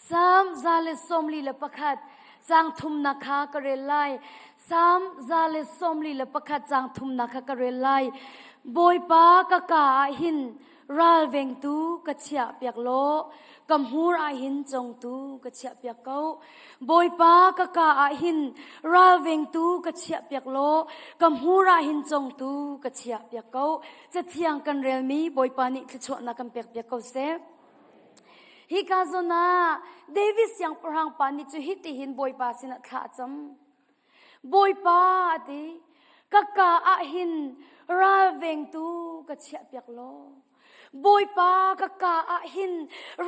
Salm 141 caang thumnak kha ka rel lai. Salm 141 caang thumnak kha ka rel lai. Bawipa ka ka ah hin ralvengtu ka chiah piak law ka hmur ah hin congtu ka chiah piak ko. Bawipa ka ka ah hin ralvengtu ka chiah piak law ka hmur ah hin congtu ka chiah piak ko. Cathiang kan relmi Bawipa nih thluachuahnak kan pek piak ko seh. Hika zawn ah David siangpahrang pa nih cu hitihin Bawipa sinah thla a cam. Bawipa a ti, ka ka ah hin ralvengtu ka chiahpiak law. Bawipa ka ka ah hin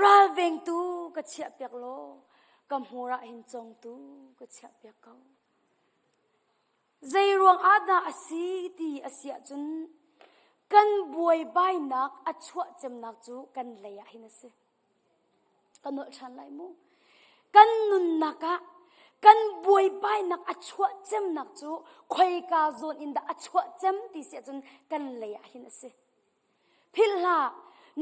ralvengtu ka chiahpiak law. Ka hmur ah hin congtu ka chiahpiak ko. Zei ruang ah dah a si ti a si ahcun kan buaibainak a chuah cemnak cu kan lei ah hin a si. Ka nolh ṭhan lai mu. Kan nunnak ah kan buaibainak a chuah cemnak cu khoika zawn in dah a chuah cem ti si ahcun kan lei ah hin a si. Philh hlah,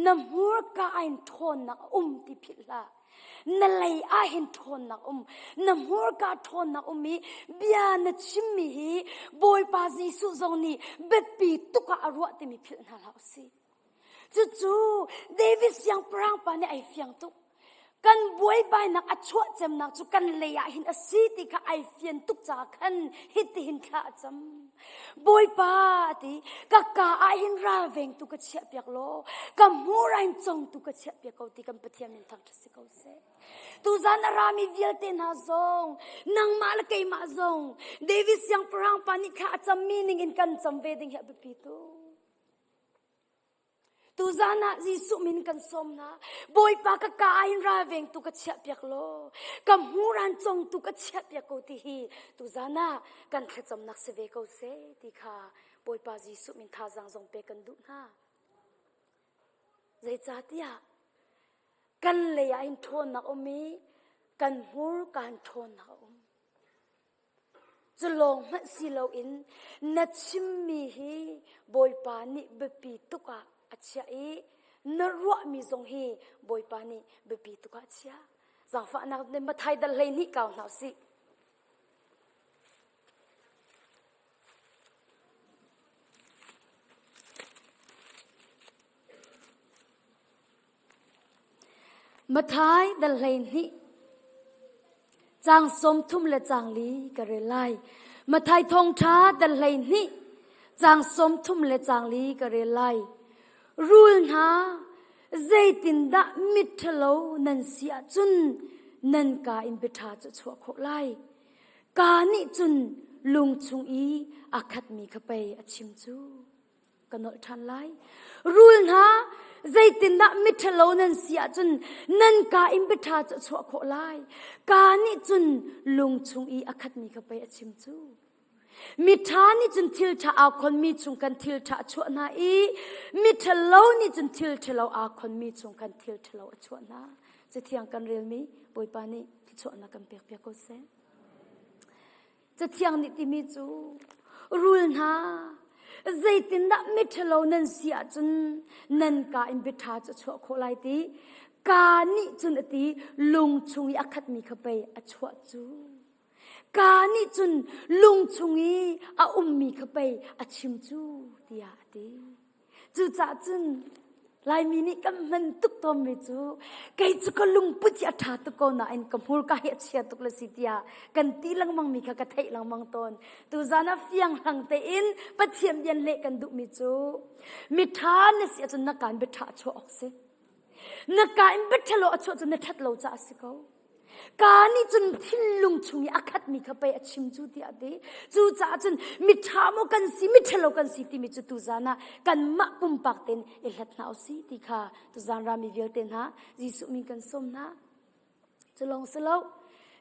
na hmurka ah hin ṭhawnnak a um ti philh hlah. Na lei ah hin ṭhawnnak um. Na hmurka ṭhawnnak um i bia na chimmi hi Bawipa Jesuh zong nih biapi tuk ah a ruah timi philh hna hlah usih. Cucu David siangpahrang pa nih ai fiang tuk. Kan buaibainak a chuah cemnak cu kan lei ah hin a si ti kha ai fian tuk caah khan hitihin thla a cam. Bawipa a ti, ka ka ah hin ralvengtu ka chiahpiak law, ka hmur ah hin congtu ka chiahpiak ko ti kan Pathian min thangṭhat si ko seh. Tuzan a rami vialte hna zong, nangmah le keimah zong, David siangpahrang pa nih thla a cammi ning in kan cam ve ding hi a biapi tuk. Tuzan ah Jesuh min kan sawm hna. Bawipa ka ka ah hin ralvengtu ka chiahpiak law, ka hmuran congtu ka chiahpiak ko ti hi tuzan ah kan thlacamnak si ve ko seh ti kha Bawipa Jesuh min thazaang zong pek kan duh hna. Zeicahtiah kan lei ah hin ṭhawnnak um i kan hmur kan ṭhawnnak a um. Cu lawng hmanh si loin na chimmi hi Bawipa nih biapi tuk ah a chiah i na ruahmi zong hi Bawipa nih biapi tuk ah a chiah. Zaangfahnak nih Mathai dal 12 kau hna usih. Mathai dal 12 caang 30 le caang li ka rel lai. Mathai thawngṭha dal 12 caang 30 le caang li ka rel lai. Rul hna zeitindah mitṭhalo nan si ahcun nan ka in biaṭha cu a chuah khawh lai. Ka nih cun lung chung i a khatmi kha pei a chim cu. ka nolh ṭhan lai. Rul hna, zeitindah miṭhalo nan si ahcun nan ka in biaṭha cu a chuah khawh lai. Ka nih cun lung chung i a khatmi kha pei a chim cu. Miṭha nih cun thil ṭha aa khonmi chung khan thil ṭha a chuah hna i miṭhalo nih cun thil ṭhalo aa khonmi chung khan thil ṭhalo a chuah hna. Cathiang kan relmi Bawipa nih thluachuahnak kan pekpiak ko seh. Cathiang nih timi cu rul hna zeitindah miṭhalo nan si ahcun nan ka in biaṭha cu a chuah khawh lai ti ka nih cun a ti lung chung i a khatmi kha pei a chuah cu ka nih cun lung chung i a ummi kha pei a chim cu tiah a ti. Cucaah cun Laimi nih kan hman tuk tawnmi cu kei cu ka lungput hi a ṭha tuk ko nain ka hmurka hi a chia tuk le si tiah kan ti lengmang mi kha ka theih lengmang tawn. Tuzan ah fianghlang tein Pathian bian leh kan duhmi cu miṭha na si ahcun na kaan biaṭha a chuah awk si. Na ka in biaṭhalo a chuah cu na ṭhat lo caah a si ko. Ka nih cun thinlung chung i a khatmi kha pei a chim cu tiah a ti. Cucaah cun miṭha maw kan si, miṭhalo kan si timi cu tuzan ah kanmah pumpak tein i hlat hna usih ti kha tuzan rami vialte hna Jesuh min kan sawm hna. Cu lawng si lo,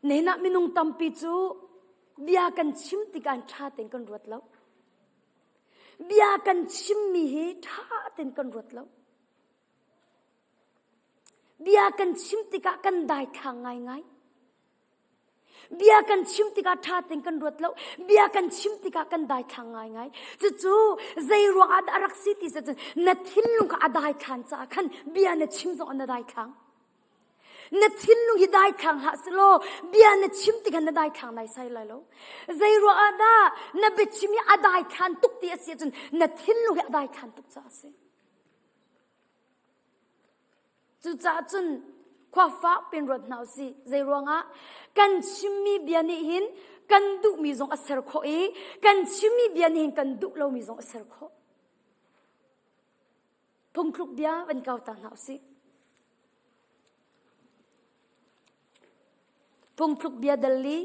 nihin ah minung tampi cu bia kan chim tikah ṭha tein kan ruat lo. Bia kan chimmi hi ṭha tein kan ruat lo. Bia kan chim tikah kan daithlang ngaingai. Bia kan chim tikah ṭha tein kan ruat lo. Bia kan chim tikah kan daithlang ngaingai. Cucu zei ruang ah dah a rak si ti cun na thinlung kha a daithlan caah khan bia na chim zong ah na daithlang. Na thinlung hi daithlang hlah selaw bia na chim tikhan na daithlang naisai lai lo. Zei ruang ah dah na biachim hi a daithlan tuk ti a si ahcun na thinlung hi a daithlan tuk caah a si. Cucaah cun khua fak pin ruat hna usih. Zei ruangah kan chimmi bia nih hin kan duhmi zong a ser khawh i kan chimmi bia nih hin kan duh lomi zong a ser khawh. Phungthluk bia van kau ta hna usih. Phungthluk bia dal li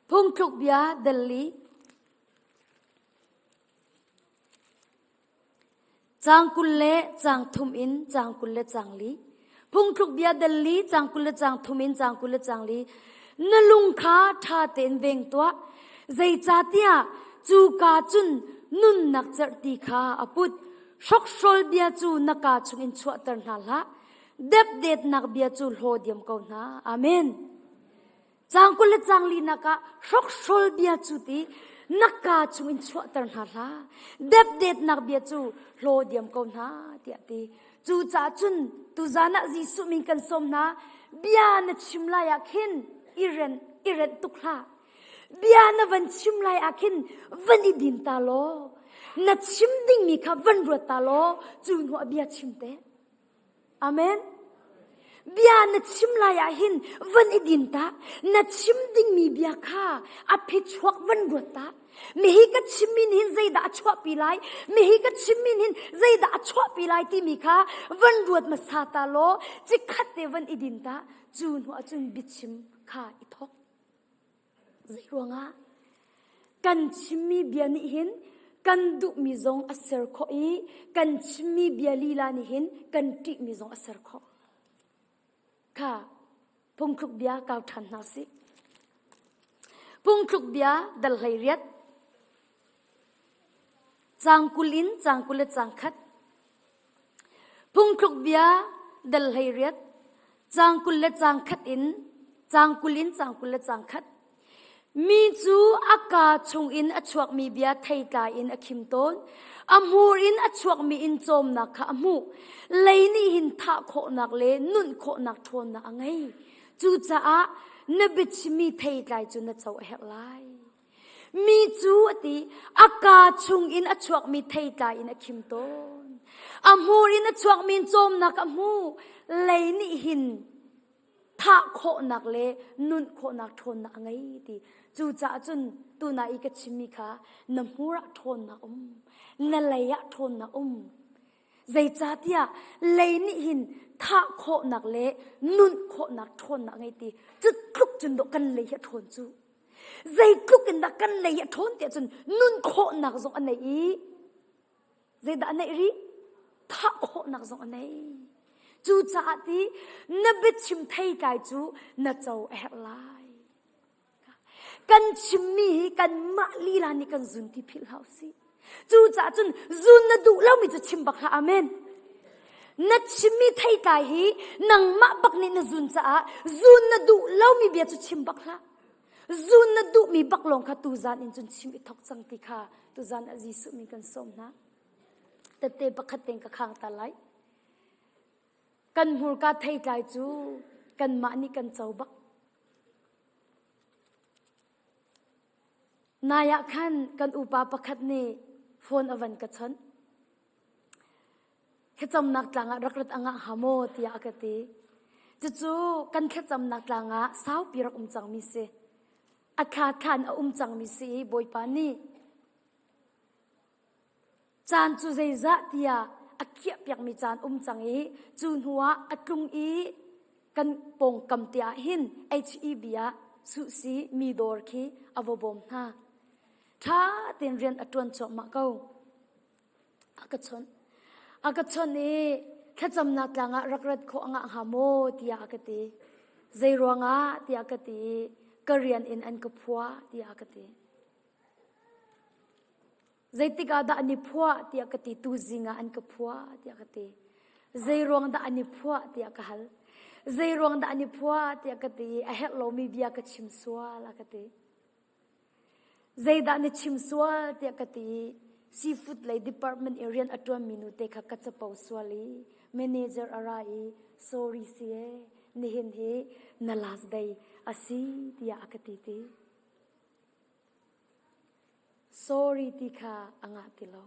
Phungthluk bia dal li Caang 20 le caang thum in caang 20 le caang li. Phungthluk bia dal li caang 20 le caang thum in caang 20 le caang li. Na lung kha ṭha tein veng tuah. Zeicahtiah cu ka cun nunnak cerhti kha a put. Hrokhrol bia cu na kaa chungin chuahter hna hlah. Depdetnak bia cu hlaw diam ko hna. Amen. Caang 20 le caang linak ah hrokhrol bia cu ti na kaa chungin chuahter hna hlah. Depdetnak bia cu hlaw diam ko hna tiah ti. Cucaah cun tuzan ah Jesuh min kan sawm hna bia na chim lai ah khin i renh i renh tuk hlah. Bia na van chim lai ah khin van i din ta law na chim dingmi kha van ruat ta law cu hnu ah bia chim te. Amen. Bia na chim lai ah hin van i din ta. Na chim dingmi bia kha a phichuak van ruat ta. Mihi ka chimmi nih hin zeidah a chuahpi lai? Mihi ka chimmi nih hin zeidah a chuahpi lai timi kha van ruat hmasa ta law cikhat te van i din ta. Cu hnu ah cun biachim kha i thawk. Zeiruangah kan chimmi bia nih hin kan duhmi zong a ser khawh i kan chimmi bia lila nih hin kan ṭihmi zong a ser khawh. Kha phungthluk bia kau ṭhan hna sih. Phungthluk bia dal 18 caang 20 in caang 21 Phungthluk bia dal 18 caang 20 le caang khat in caang 20 in caang 20 le caang khat Mi cu a kaa chungin a chuakmi bia theitlai in a khim tawn. A hmur in a chuakmi in cawmnak kha a hmuh. Lei nih hin thah khawhnak le nunh khawhnak ṭhawnnak a ngei. Cucaah na biachimmi theitlai cu na co a herh lai. Mi cu a ti, a kaa chungin a chuakmi theitlai in a khim tawn. A hmur in a chuakmi in cawmnak a hmu. Lei nih hin thah khawhnak le nunh khawhnak ṭhawnnak a ngei ti. Cucaah cun tuna i ka chimmi kha na hmur ah ṭhawnnak um, na lei ah ṭhawnnak um. Zeicahtiah lei nih hin thah khawhnak le nunh khawhnak ṭhawnnak a ngei ti. Cu tluk cun dawh kan lei hi a ṭhawn cu. Zeitluk in dah kan lei a ṭhawn tiah cun nun khawhnak zong a nei i zeidah a neih rih? Thah khawhnak zong a nei. Cucaah ti na biachim theitlai cu na co a herh lai. Kan chimmi hi kanmah lila nih kan zun ti philh hlah usih. Cucaah cun zun na duh lomi cu chim bak hlah. Amen. Na chimmi theitlai hi nangmah bak nih na zun caah zun na duh lomi bia cu chim bak hlah. Zun na duhmi bak lawng kha tuzan in cun chim i thok cang ti kha tuzan ah Jesuh min kan sawm hna. Tette pakhat tein ka khang ta lai. Kan hmurka theitlai cu kanmah nih kan co bak. Nai ah khan kan upa pakhat nih phone a van ka chawnh. Thlacamnak tlang ah rak rat a ngah hnga maw tiah a ka ti. Cucu kan thlacamnak tlang ah saupi rak um cangmi si. A thla thlan a um cangmi si i Bawipa nih Caan cu zeizah tiah a khiahpiakmi caan um cang i cu hnuah a tlung i kan pawngkam te ah hin HEB ah suhsi mi dawr khi a va bawm hna. Ṭha tein rian a ṭuan cuahmah ko. A ka chawnh. A ka chawnh i thlacamnak tlang ah rak rat khawh a ngah hnga maw tiah a ka ti. Zei ruangah tiah ka ti i ka rian in an ka phuah tiah a ka ti. Zeitik ah dah an i phuah tiah ka ti. Tuzing ah an ka phuah tiah ka ti. Zei ruang dah an i phuah tiah ka hal. Zei ruang dah an i phuah tiah ka ti i a herh lomi bia ka chim sual a ka ti. Zeidah na chim sual tiah ka ti i seafood lei department i rian a ṭuanmi nute kha ka capo sual i manager a ra i sorry si ee nihin hi na last day a si tiah a ka ti ti. Sorry ti kha a ngah ti lo.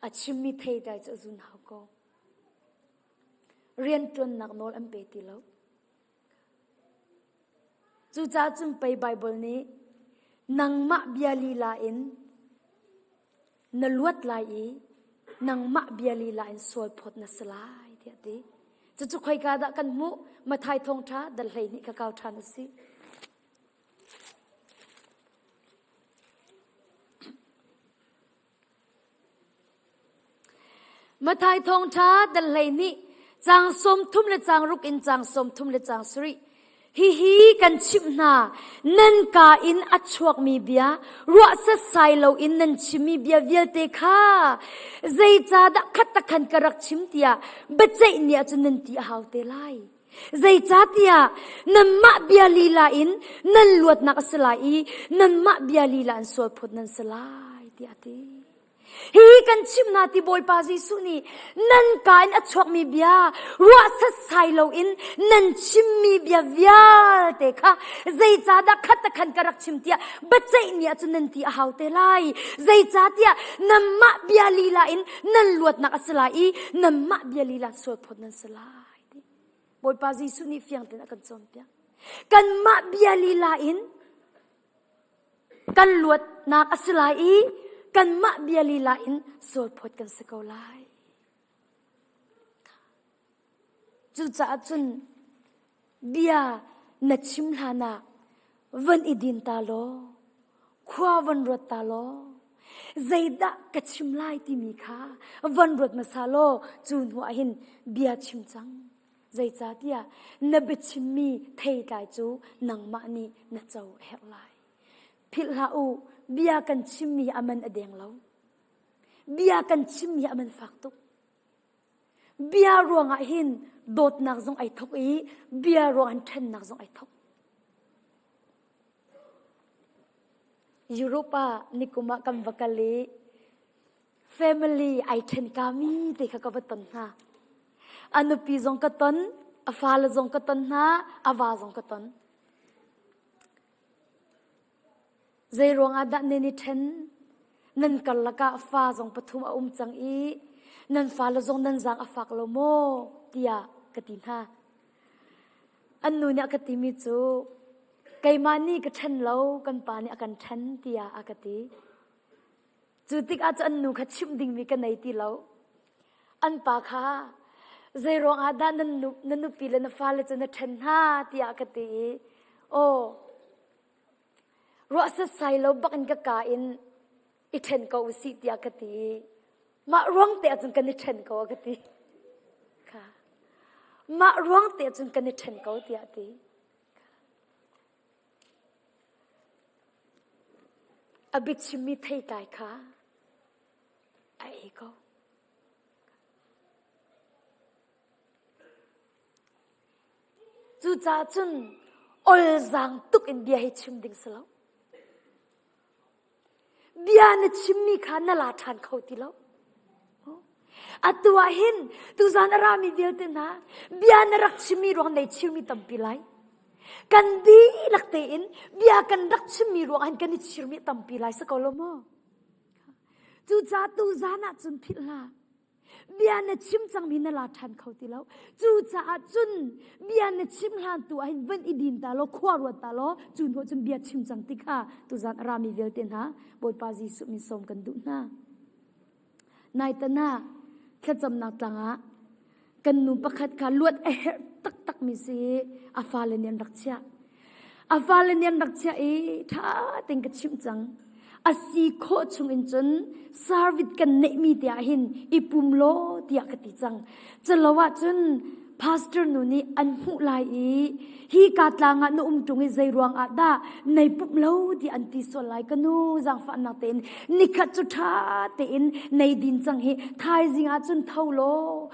A chimmi theitlai cu a zun hau ko. Rianṭuannak nawl an pe ti lo. Cucaah cun pei Baibal nih nangmah bia lila in na luat lai i nangmah bia lila in sualphawt na si lai tiah a ti. Cucu khoika dah kan hmuh? Matthai thawngṭha dal 12 ka kau ṭhan a si. Matthai thawngṭha dal 12 caang 30 le caang ruk in caang 30 le caang sarih. Hihi kan chimh hna, nan kaa in a chuakmi bia, ruah setsai loin nan chimmi bia vialte kha zeicahdah khat khan ka rak chim tiah biaceih ni ahcun nan ti a hau te lai. Zeicahtiah nanmah bia lila in nan luatnak a si lai i nanmah bia lila in sualphawt nan si lai tiah a ti. Hi kan chimh hna ti Bawipa Jesuh nih nan ka in a chuakmi bia ruah setsai loin nan chimmi bia vialte kha zeicahdah khat khan ka rak chim tiah biaceih ni ahcun nan ti a hau te lai. Zeicahtiah nanmah bia lila in nan luatnak a si lai i nanmah bia lila sualphawt nan si lai. Bawipa Jesuh nih fiang tein a kan cawnpiak. Kanmah bia lila in kan luatnak a si lai i kanmah bia lila in sualphawt kan si ko lai. Cucaah cun bia na chim hlan ah van i din ta law, khua van ruat ta law, zeidah ka chim lai timi kha van ruat hmasa law cu hnu ah hin bia chim cang. Zeicahtiah na biachimmi theitlai cu nangmah nih na co a herh lai. Philh hlah u, bia kan chimmi a man a deng lo. Bia kan chimmi a man fak tuk. Bia ruangah hin dawtnak zong ai thok i bia ruang in ṭhennak zong ai thok. Europe ah nikum ah kan va kal i family ai ṭhen kami te kha ka va ton hna. A nupi zong ka ton, a fale zong ka ton hna, a va zong ka ton. Zei ruangah dah nan i ṭhen? Nan karlak ah fa zong pathum a um cang i nan fale zong nan zaang a fak lo maw? tiah ka ti hna. An nu nih a ka timi cu keimah nih ka ṭhen lo, kan pa nih a kan ṭhen tiah a ka ti. Cu tikah cu an nu kha chimh dingmi ka nei ti lo. An pa kha zei ruangah dah nan nu, na nupi le na fale cu na ṭhen hna tiah ka ti i aw ruah setsai lo bak in ka ka in i ṭhen ko usih tiah ka ti i mah ruang te ahcun kan i ṭhen ko a ka ti. Kha. Mah ruang te ahcun kan i ṭhen ko tiah a ti. A biachimmi theitlai kha a ei ko. Cucaah cun olzaang tuk in bia hi chim ding si lo. Bia na chimmi kha na la ṭhan kho ti lo. Atu ah hin tuzan a rami vialte hna bia na rak chimmi ruang nei chirmi tampi lai. Kan dihlak tein bia kan rak chimmi ruang hin kan i chirmi tampi lai si ko lo maw? Cucaah tuzan ah cun philh hlah. Bia na chim cangmi na la ṭhan kho ti lo. Cucaah cun bia na chim hlan tu ah hin van i din ta law khua ruat ta law cu hnu cun bia chim cang ti kha tuzan a rami vialte hna Bawipa Jesuh min sawm kan duh hna. Naitan ah thlacamnak tlang ah kan nu pakhat kha luat a herh taktakmi si i a fale nih an rak chiah. A fale nih an rak chiah i ṭha tein ka chimh cang. A si khawh chung in cun service kan neihmi te ah hin i pum law tiah ka ti cang. Calo ahcun Pastor nu nih an hmuh lai i hi ka tlang ah na um ṭung i zei ruang ah dah nei pumh lo ti an ti sual lai ka nu zaangfahnak tein nikhat cu ṭha tein nei din cang hi thaizing ah cun tho law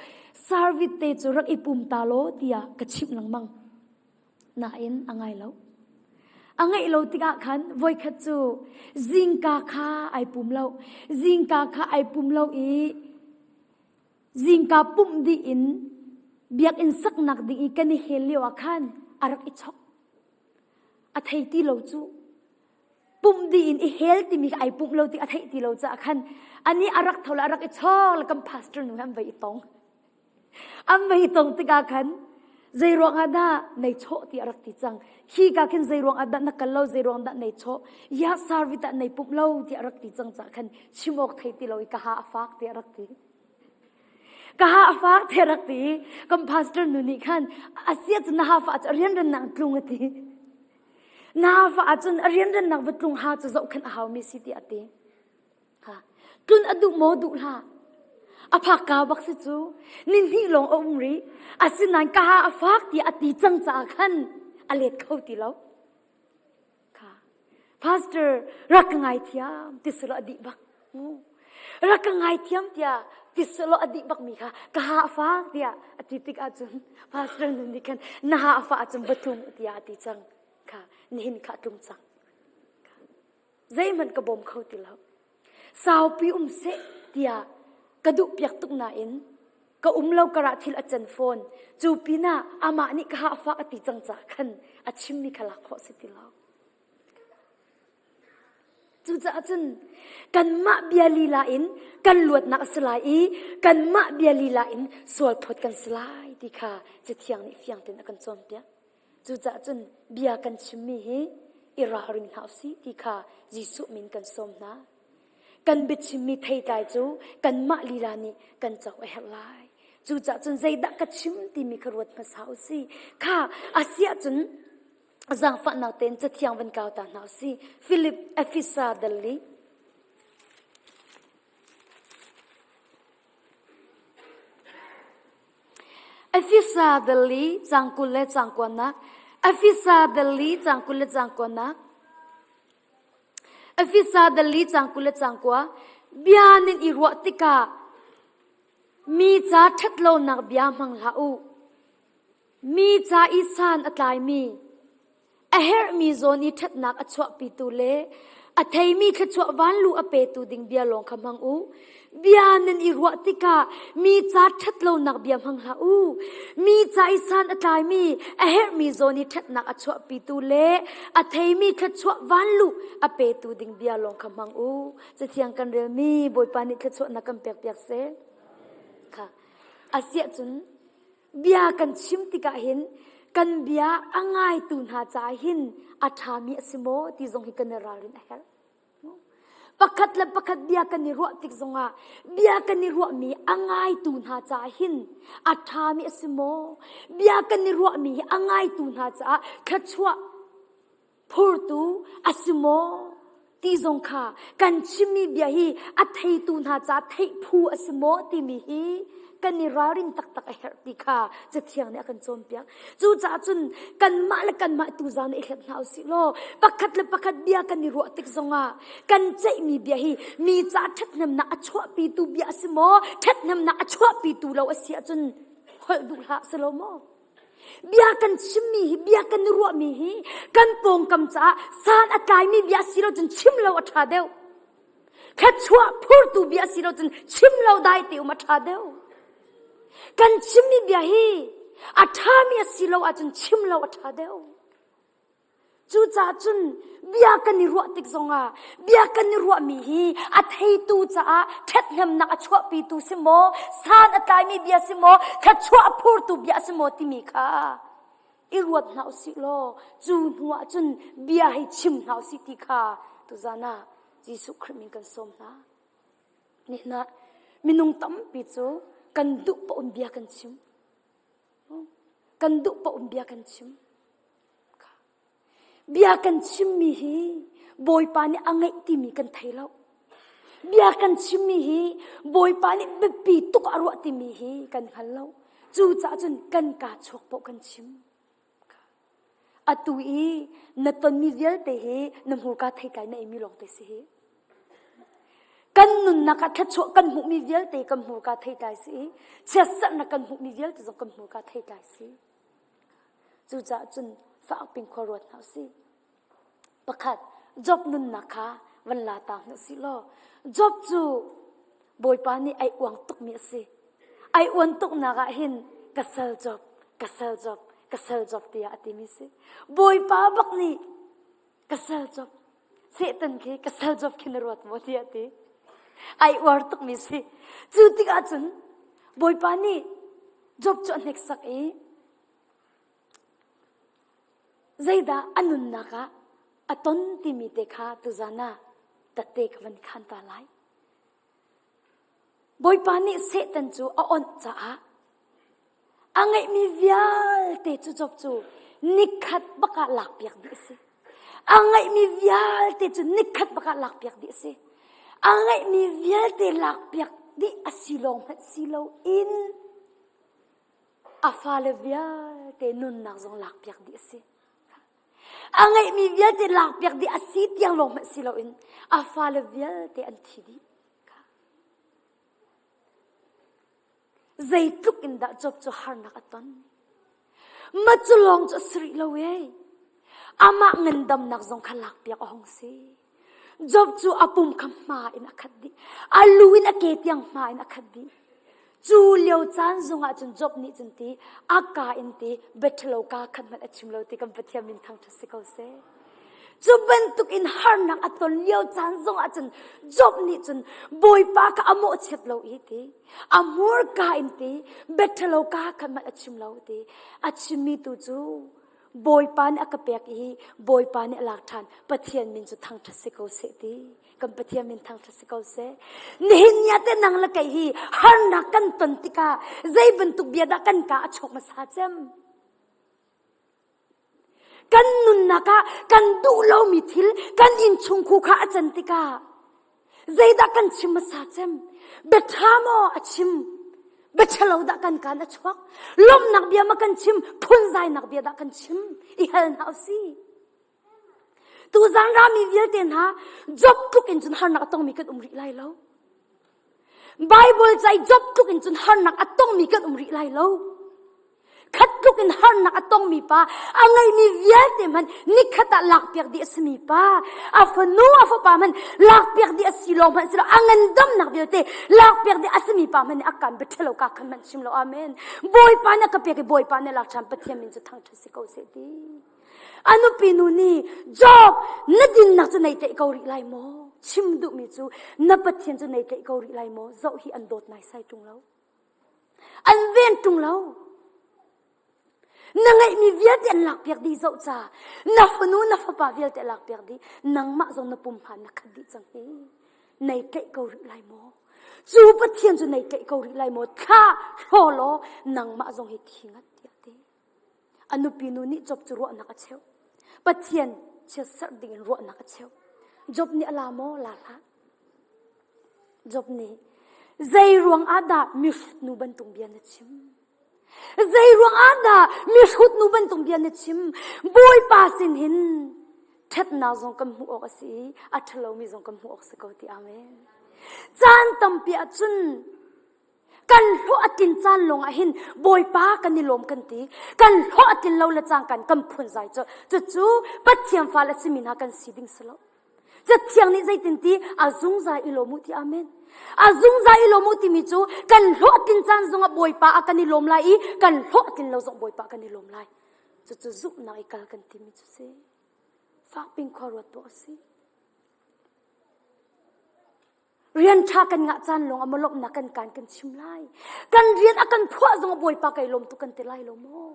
service te cu rak i pum ta law tiah ka chimh lengmang. Nain a ngai lo. A ngaih lo tikah khan voikhat cu zingka kha ai pum lo. Zingka kha ai pum lo i zingka pumh dih in biakinn saknak ding i kan i hel lio ah khan a rak i chok. A thei ti lo cu. Pumh dih in i hel timi kha ai pumh lo ti a theih ti lo caah khan ani a rak tho le a rak i chok le kan pastor nu he an vai i tong. An vei tong tikah khan zei ruang ah dah nei chawh ti a rak ti cang. Hi ka khin zei ruang ah dah na kal lo, zei ruang dah nei chawh, ya service ah nei pumh lo ti a rak ti cang cah khan chim awk thei ti lo i ka ha a fak ti a rak ti. Ka ha a fak ti a rak ti. Kan pastor nu nih khan a sia cu na ha fa cu a rianrannak tlung a ti. Na ha fa ahcun a rianrannak va tlung ha cu zohkhenh a haumi si ti a ti. Tlun a duh maw duh hlah. A phak ka bak si cu. Ni hnih lawng a um rih. Asinain ka ha a fak tiah a ti cang caah khan a let kho ti lo. Kha. Pastor rak ka ngaithiam ti selaw a dih bak. Rak ka ngaithiam tiah ti selaw a dih bak mi kha ka ha a fak tiah a ti tik ahcun pastor nun nih khan na ha a fah ahcun va tlung tiah a ti cang. Kha nihin kha a tlung cang. Zeihmanh ka bawm kho ti lo. Saupi um seh tiah ka duhpiak tuk nain ka um lo karah thil a can fawn. Cu pinah amah nih ka hahfak a ti cang caah khan a chimmi kha lak khawh si ti lo. Cucaah cun kanmah bia lila in kan luatnak a si lai i kanmah bia lila in sualphawt kan si lai ti kha Cathiang nih fiang tein a kan cawnpiak. Cucaah cun bia kan chimmi hi i ralring hna usih ti kha Jesuh min kan sawm hna. Kan biachimmi theitlai cu kanmah lila nih kan co a herh lai. Cucaah cun zeidah ka chim timi kha ruat hmasa usih. Kha a si ahcun zaangfahnak tein cathiang van kau ta hna usih. Philip Efesa dal li. Efesa dal li caang 20 le caang kuanak. Efesa dal li caang 20 le caang kuanak. Efesa dal li caang 20 le caang kua. Bia nan i ruah tikah mi ca ṭhatlonak bia hmang hlah u. Mi ca i san a tlaimi A herhmi zawn i ṭhatnak a chuahpitu le a theimi thluachuah vanlu a petu ding bia lawng kha hmang u. Bia nan i ruah tikah mi ca ṭhatlonak bia hmang hlah u. Mi ca i san a tlaimi, a herhmi zawn i ṭhatnak a chuahpitu le a theimi thluachuah vanlu a petu ding bia lawng kha hmang u. Cathiang kan relmi Bawipa nih thluachuahnak kan pekpiak seh. Kha. Asiahcun Bia kan chim tikah hin kan bia a ngaitu hna caah hin a ṭhami a si maw ti zong hi kan i ralrin a herh. Pakhat le pakhat bia kan i ruah tik zongah bia kan i ruahmi a ngaitu hna caah hin a ṭhami a si maw? Bia kan i ruahmi hi a ngaitu hna caah thluachuah phurtu a si maw ti zong kha kan chimmi bia hi a theitu hna caah theih phu a si maw timi hi kan i ralrin taktak a herh ti kha Cathiang nih a kan cawnpiak. Cucaah cun kanmah le kanmah tu zan i hlet hna usih law pakhat le pakhat bia kan i ruah tik zongah kan ceihmi bia hi mi ca ṭhathnemnak a chuahpitu bia a si maw ṭhathnemnak a chuahpitu lo a si ahcun holh duh hlah si lo maw? Bia kan chimmi hi, bia kan i ruahmi hi kan pawngkam caah san a tlaimi bia si lo cun chim lo a ṭha deuh. Thluachuah phurtu bia si lo cun chim lo dai te um a ṭha deuh. Kan chimmi bia hi a ṭhami a si lo ahcun chim lo a ṭha deuh. Cucaah cun bia kan i ruah tik zongah bia kan i ruahmi hi a theitu caah ṭhathnemnak a chuahpitu si maw, san a tlaimi bia si maw, thluachuah a phurtu bia si maw timi kha i ruat hna usih law cu hnu ah cun bia hi chim hna usih ti kha tuzan ah Jesuh Khrih min kan sawm hna. Nihin ah minung tampi cu kan duh paoh in bia kan chim. Kan duh paoh in bia kan chim. Bia kan chimmi hi Bawipa nih a ngeih timi kan thei lo. Bia kan chimmi hi Bawipa nih biapi tuk a ruah timi hi kan hngal lo. Cucaah cun kan kaa chuak paoh kan chim. Atu i na tonmi vialte hi na hmurka theitlai na eimi lawngte si hi. Kan nunnak ah thluachuah kan hmuhmi vialte kan hmurka theitlai si i chiatserhnak kan hmuhmi vialte zong kan hmurka theitlai si. Cucaah cun fakpin khua ruat hna usih. Pakhat, Job nunnak kha van la ta hna usih law Job cu Bawipa nih ai uang tukmi a si. Ai uan tuknak ah hin ka sal Job, ka sal Job, ka sal Job tiah a timi si. Bawipa bak nih ka sal Job, Satan khi ka sal Job khi na ruat maw tiah a ti. Ai uar tukmi si. Cu tikah cun Bawipa nih Job cu a hneksak i Zeidah a nunnak ah a ton timi te kha tuzan ah tette ka van khan ta lai. Bawipa nih Satan cu a onh caah a ngeihmi vialte cu Job cu nikhat bak ah lakpiak dih a si. A ngeihmi vialte cu nikhat bak ah lakpiak dih a si. A ngeihmi vialte lakpiak dih a si lawng hmanh si loin A fale vialte nunnak zong lakpiak dih a si. A ngeihmi vialte lakpiak dih a si tiang lawng hmanh si loin a fale vialte an thi dih. Zeitluk in dah Job cu harnak a ton? Ma cu lawng cu a si rih lo ee. Amah ngandamnak zong kha lakpiak a hung si. Job cu a pum kha hma in a khat dih. A lu in a ke tiang hma in a khat dih. Cu lio caan zongah cun Job nih cun ti a ka in ti biaṭhalo ka khat hmanh a chim lo ti kan Pathian min thangṭhat si ko seh. Cu bantuk in harnak a ton lio caan zongah cun Job nih cun Bawipa kha a mawhchiat lo i ti a hmurka in ti biaṭhalo ka khat hmanh a chim lo ti a chimmi tu cu Bawipa nih a ka pek i Bawipa nih a lak ṭhan. Pathian min cu thangṭhat si ko seh ti. Kan Pathian min thangṭhat si ko seh. Nihin ni ah teh nang le kei hi harnak kan ton tikah zei bantuk bia dah kan ka a chuak hmasa cem? Kan nunnak ah kan duh lomi thil kan innchungkhur kha a can tikah Zeidah kan chim hmasa cem? Biaṭha maw a chim? Biaṭhalo dah kan kaan a chuak? Lawmhnak bia ma kan chim? Phunzainak bia dah kan chim? I hal hna usih. Tuzan rami vialte hna Job tluk in cun harnak a tongmi kan um rih lai lo. Bible ca i Job tluk in cun harnak a tongmi kan um rih lai lo. Khat tluk in harnak a tongmi pa, a ngeimi vialte hmanh nikhat ah lakpiak dih a simi pa, a fanu a fapa hmanh lakpiak dih a si lawng hmanh si lo, a ngandamnak vialte lakpiak dih a simi pa hmanh nih a kan biaṭhalo ka khan hmanh chim lo. Amen. Bawipa nih a ka pek i Bawipa nih lak ṭhan Pathian min cu thangṭhat si ko seh ti. A nupi nu nih Job na dinnak cu nei tlaih ko rih lai maw? Chim duhmi cu na Pathian cu nei tlaih ko rih lai maw? Zoh hi an dawt naisai ṭung lo. An ven ṭung lo. Na ngeihmi vialte an lakpiak dih zoh ca. Na fanu na fapa vialte a lakpiak dih. Nangmah zong na pum hmaan na khat dih cang hi. Nei tlaih ko rih lai maw? Cu Pathian cu nei tlaih ko rih lai maw? Thla hlaw law nangmah zong hi thi ngat tiah ti. A nupi nu nih Job cu ruahnak a cheuh. Pathian chiatserh dingin ruahnak a cheuh. Job nih a la maw? La hlah. Job nih zei ruang ah dah mihrut nu bantuk bia na chim? Zei ruang ah dah mihrut nu bantuk bia na chim? Bawipa sin hin ṭhatnak zong kan hmuh awk a si i a ṭhalomi zong kan hmuh awk si ko ti amen. Caan tampi ah cun Kan hlawh a tlin caan lawng ah hin Bawipa kan i lawm kan ti. Kan hlawh a tlin lo le cangkan kan phunzai cu cucu Pathian fale a simi hna kan si ding si lo. Cathiang nih zeitin ti a zungzal i lawm u ti amen. A zungzal i lawm u timi cu kan hlawh a tlin caan zongah Bawipa ah kan i lawm lai i kan hlawh a tlin lo zong Bawipa kan i lawm lai. Cucu zumhnak i kal kan timi cu si. Fakpin khua ruat tuah a si. Rian ṭha kan ngah caan lawng ah maw lawmhnak kan kaan kan chim lai. Kan rian a kan phuah zong ah Bawipa kai lawm tuk kan ti lai lo maw?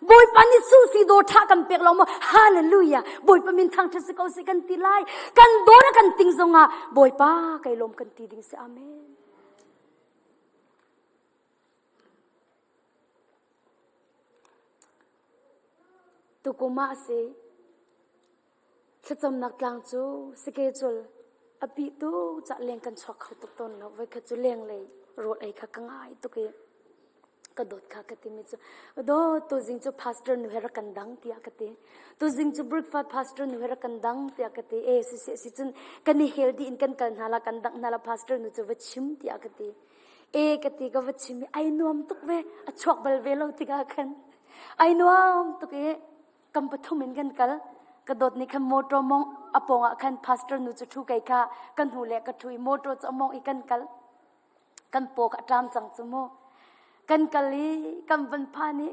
Bawipa nih susi dawr ṭha kan pek lo maw? Hallelujah! Bawipa min thangṭhat si ko seh kan ti lai. Kan dawr a kan ting zong ah Bawipa kai lawm kan ti ding si. Amen. Tukum ah a si. Thlacamnak tlang cu schedule a pih tuk cah leng kan chuak kho tuk tawn lo. Voikhat cu lenglei Rawl ei kha ka ngai tuk i ka dawt kha ka timi cu dawt tuzing cu pastor nu he rak kan dang tiah ka ti. Tuzing cu breakfast pastor nu he rak kan dang tiah ka ti. E si si si cun kan i hel dih in kan kal hna la kan dangh hna la pastor nu cu va chim tiah ka ti. E ka ti ka va chim i ai nuam tuk ve a chuak bal ve lo tikah khan ai nuam tuk i kan pathum in kan kal. Ka dawt nih khan motor mong a pawng ah khan pastor nu cu ṭhu kei kha kan hnu le ka ṭhu i motor cu a mong i kan kal. Kan paw kha a ṭam cang cu mu. Kan kal i kan van phan i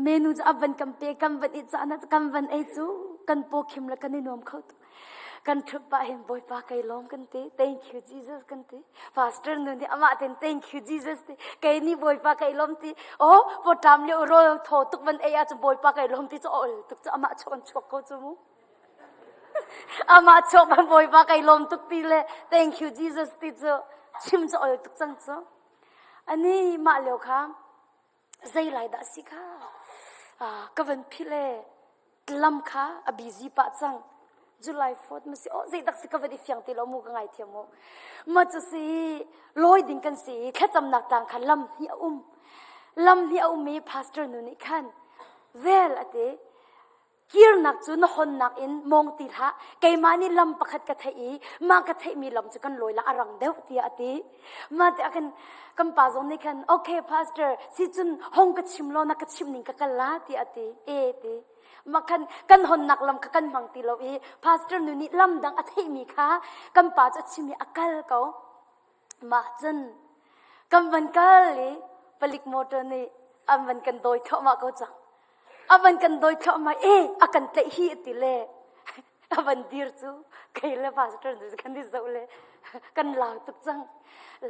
menu cu a van kan pe kan van i caan ah kan van ei cu kan paw khim le kan i nuam kho tuk. Kan ṭhut pah hin Bawipa kai lawm kan ti. Thank you Jesus kan ti. Pastor nu nih amah ten thank you Jesus ti. Kei nih Bawipa kai lawm ti. Oh, pawṭam lio rawl thaw tuk van ei ahcun Bawipa kai lawm ti cu a ol tuk cu amah chuak an chuak ko cu mu. Amah chuak ban Bawipa kai lawm tuk ti le thank you Jesus ti cu chim cu ol tuk cang cu. Ani mah lio kha zei lai dah si kha ka van philh e lam kha a busy pah cang July 4th ma si oh zei dak si ka van i fiang ti lo mu ka ngai thiam mu ma cu si lawi ding kan si i thlacamnak tlang khan lam hi a um lam hi a um i pastor nu nih khan vel ate Kirnak cu na honnak in mawng ti hlah. Keimah nih lam pakhat ka theih i mah ka theihmi lam cu kan lawi la a rang deuh tiah a ti. Mah tiah khan kan pa zong nih khan okay pastor si cun hong ka chim law na ka chimh ning ka kal la tiah a ti. E ti. Mah khan kan honnak lam kha kan hmang ti lo i pastor nu nih lam dang a theihmi kha kan pa cu a chim i a kal ko. Mah cun kan van kal i palik motor nih an van kan dawi thluahmah ko cang. A van kan dawi thluahmah e a kan tlaih hi a ti le a van dir cu kei le pastor nu kan i zoh le kan lau tuk cang.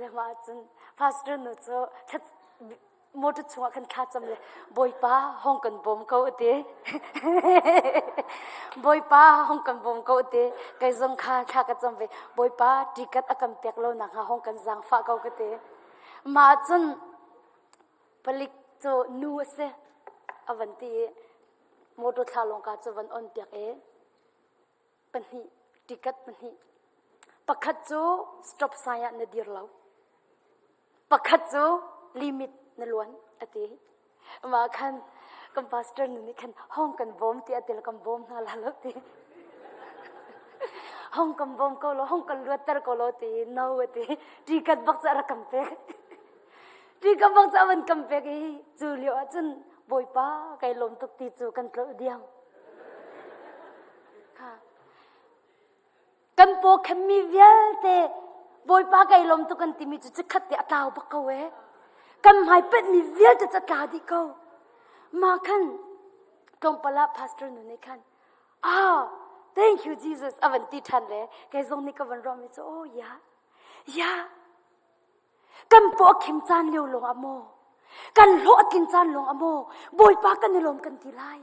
Le mah cun pastor nu cu motor chungah khan thla cam le Bawipa hong kan bawm ko a ti. Bawipa hong kan bawm ko a ti. Kei zong kha thla ka cam ve. Bawipa tikat a kan pek lo nak hnga hong kan zaangfah ko ka ti. Mah cun palik cu nu a si a van ti i motor thla lawng ka cu van on piak i pahnih tikat pahnih pakhat cu stop sign ah na dir lo Pakhat cu limit na luan a ti. Mah khan kan pastor nu nih khan hong kan bawm ti a til kan bawm hna la lo ti. Hong kan bawm ko lo, hong kan luatter ko lo ti no a ti. Tikat bak cu a rak kan pek. Tikat bak cu a van kan pek i cu lio ah cun Bawipa kai lawm tuk ti cu kan tlolh diam. Ha. Kan paw khenmi vialte Bawipa kai lawm tuk kan timi cu chikkhat te a tlau bak ko ee. Kan hmai penhmi vialte cu a tla dih ko. Mah khan tlawmpal ah pastor nu nih khan ah thank you Jesus a van ti ṭhan le kei zong nih ka van ruahmi cu oh ya ya Kan paw a khim caan lio lawng ah maw? Kan hlawh a tlin caan lawng ah maw? Bawipa kan i lawm kan ti lai.